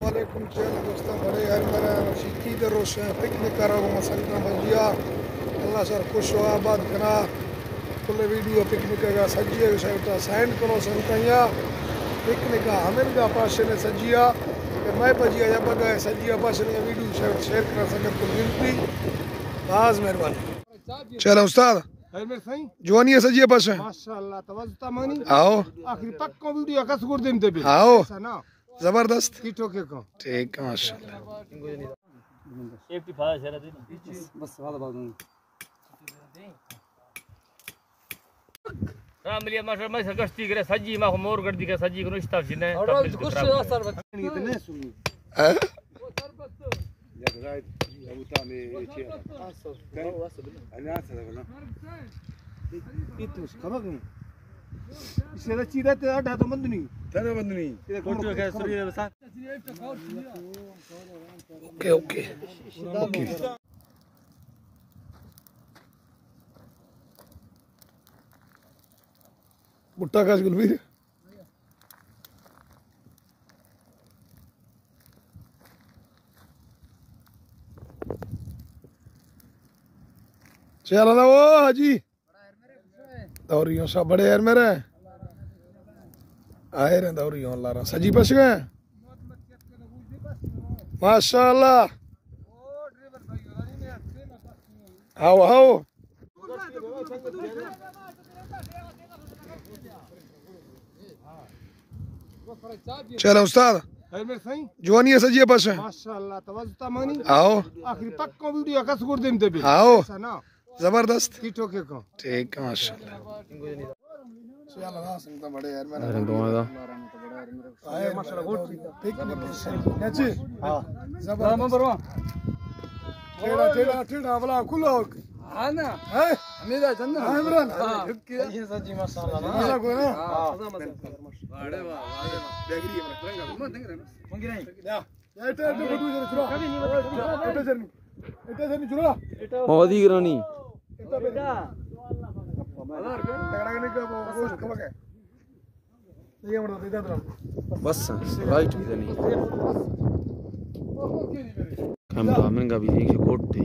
وعلیکم چینل دوستاں، بڑے ہر مرا شکی در روشن پکنک کرا گو مسلطان بجیا۔ اللہ شر خوش و آباد کنا۔ کل ویڈیو پکنک کا سجی ہے شیٹا سینڈ کرو سنتیا۔ پکنک کا ہمیں کا پاشن سجیا۔ کہ میں بجیا یا بگا سجیا پاشن کا ویڈیو شیئر، شیئر کرا سنگت کو گنتی۔ باز مہربانی۔ چلو استاد۔ ہر میر سائیں۔ جوانی ہے سجیا پاشن۔ ماشاءاللہ، توجہ تمانی۔ آؤ۔ آخری پکا ویڈیو کس گردیم تے بھی۔ آؤ۔ ایسا نا۔ زبردست۔ ٹھیک ہو کہ کو؟ ٹھیک ہے، ماشاءاللہ۔ ایک ٹی فائدہ شرط ہے نا۔ بس، بس، والا بات نہیں۔ رام ملیا ماشاءاللہ، میں سرگشتی کرے، سجی ما کو مور گردی کرے، سجی کو نشتا جنے۔ اور تب کچھ خراب اثر بچ نہیں، اتنے سنی۔ ہاں؟ یک رائے ابو تامے چی۔ انا سر بنا۔ یہ تو خبر نہیں۔ اسے چیز ہے، تیرا ڈھا تو بند نہیں۔ تیرا بند نہیں۔ یہ کون فوٹو ہے، سوری ہے، بس۔ Okay, okay. اوکے۔ بھٹا کاش گل بھی۔ چل رہا وہ حاجی۔ دوری ہوں سب بڑے یار میرے۔ آئے رہے دوری ہوں اللہ رہا۔ سجی پش گئے۔ ماشاءاللہ۔ How, how. چلو استاد۔ ہر میر سائیں۔ جوانی ہے سجی پش۔ ماشاءاللہ، توجہ تمانی۔ ہاؤ۔ آخری پکا ویڈیو کس گردیم تے بھی۔ ہاؤ۔ ایسا نا۔ زبردست۔ ٹھیک ہو کہ کو؟ ٹھیک ہے، ماشاءاللہ۔ ارے دعا دا۔ ٹیڑا، ٹیڑا، ٹیڑا، بلا کلوک۔ ہاں نا۔ ہیں؟ ہمیں دا جنہ۔ ہاں، عمران۔ ہاں۔ یہ سجی ماشاءاللہ نا۔ مزہ کو نا۔ ہاں۔ واڑے واہ، واڑے واہ۔ بیگری ہے، رنگ، رنگ، رنگ۔ منگی نہیں۔ یا۔ موادی گرانی۔ بس رائٹ بھی نہیں۔ کیمرہ مین کا بھی دیکھ گوٹ دے۔